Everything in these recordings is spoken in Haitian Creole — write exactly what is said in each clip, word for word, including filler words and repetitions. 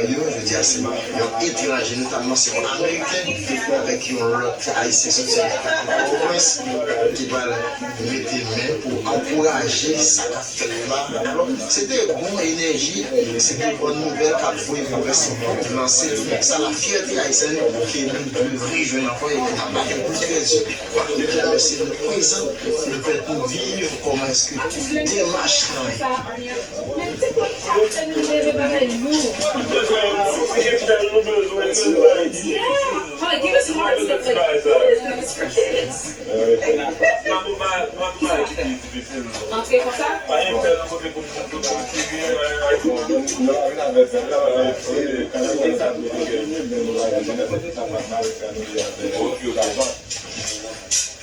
Yo, jodi a, se yon etranje, notamman se yon Ameriken, avèk yon lòt Ayisyen soti nan Pòtoprens, ki pral mete men pou ankouraje sa k ap fèt la. Alò, se de bon enèji, se de bòn nouvèl k ap voye pou rès lanse sa la fyète ayisyèn ke nou dwe rejwenn ankò e ki ta pa gen pou pèdi. Vwala, medam, mesye, nou prezan, nou fè nou viv kòman èske demach lan ye. Yeah. Like, give us some more stuff. Like, what is this for kids? Antre konsa?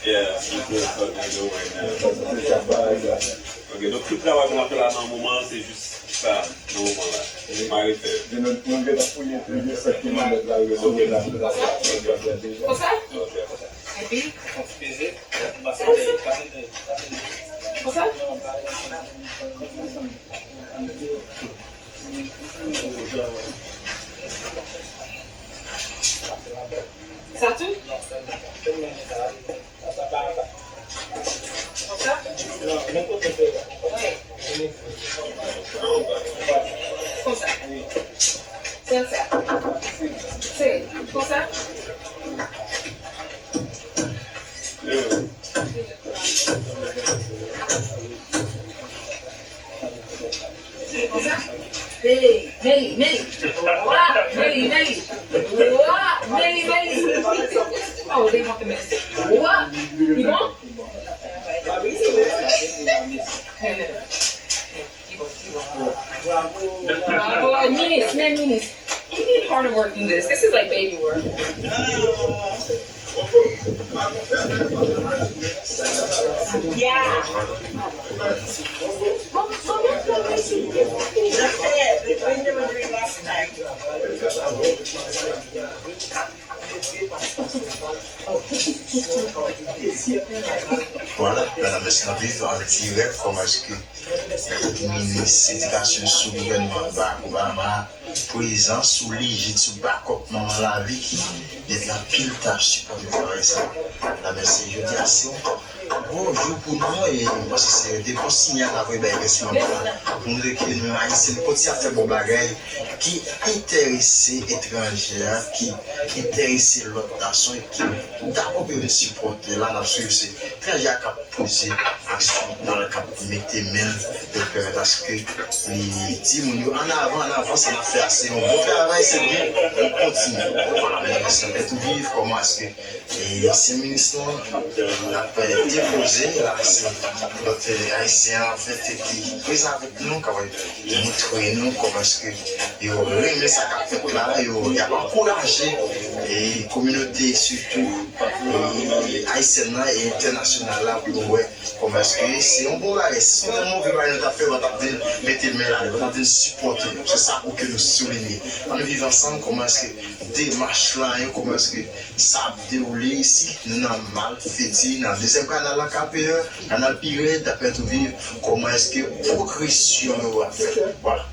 Yeah, I'm gonna start doing it right now. Ok, donk tout travay pou n ap fè la nan moman an, se jis sa, nan moman la. M a refè. Konsa? Ok, konsa. Epi? Konsa? Sa tou? Konsa? Wi. Konsa. Sèl sa. Se konsa? Konsa? Meli, meli, meli. Wa, meli, meli. Wa, meli, meli. Oh, they want the mess. Wa, li bon? Bravo, minis, men minis. He did harder work than this. This is like baby work. Yeah. Vwala, medam, mesye, n ap viv an dirèk kòman èske minis edikasyon sou gouvènman Barack Obama prezan sou lijid, sou bakòp manman lavi ki gen anpil tach sipòte travay sa. Medam, mesye, jodi a se yon gwo jou pou nou, e m panse se de bon siyal n ap voye bay rès manman la, pou montre ke nou menm Ayisyen, nenpòt si ap fè bon bagay, ki enterese etranje a, ki enterese lòt nasyon, e ki dakò pou yo vin sipòte la, n ap swiv se trajè a k ap poze aksyon, k ap mete men l, pou pèmèt aske li di moun yo, an avan, an avan, sa n ap fè a se yon bon travay, se byen, nou kontinye. Vwala, medam, mesye, n ap tou viv kòman aske E ansyen minis lan ap depoze la, se lòt ayisyen an, anfèt, ki prezan avèk nou, k ap montre nou kòman èske yo renmen sa k ap fèt la, yo, y ap ankouraje, e, kominote, sitou, e, ayisyèn nan e entènasyonal la, pou nou wè kòman èske se yon bon bagay. Si se yon move bagay nou t ap fè, yo pa t ap vin mete men ladan, yo pa t ap vin sipòte nou. Se sa pou ke nou soulinye. Ann viv ansanm, kòman èske demach la ye, kòman èske sa ap dewoule isi, nou nan Malfeti, nan dezyèm kanal la, K P E, kanal Pirèn, dapre tou viv, kòman èske pwogresyon yo ap fèt. Vwala.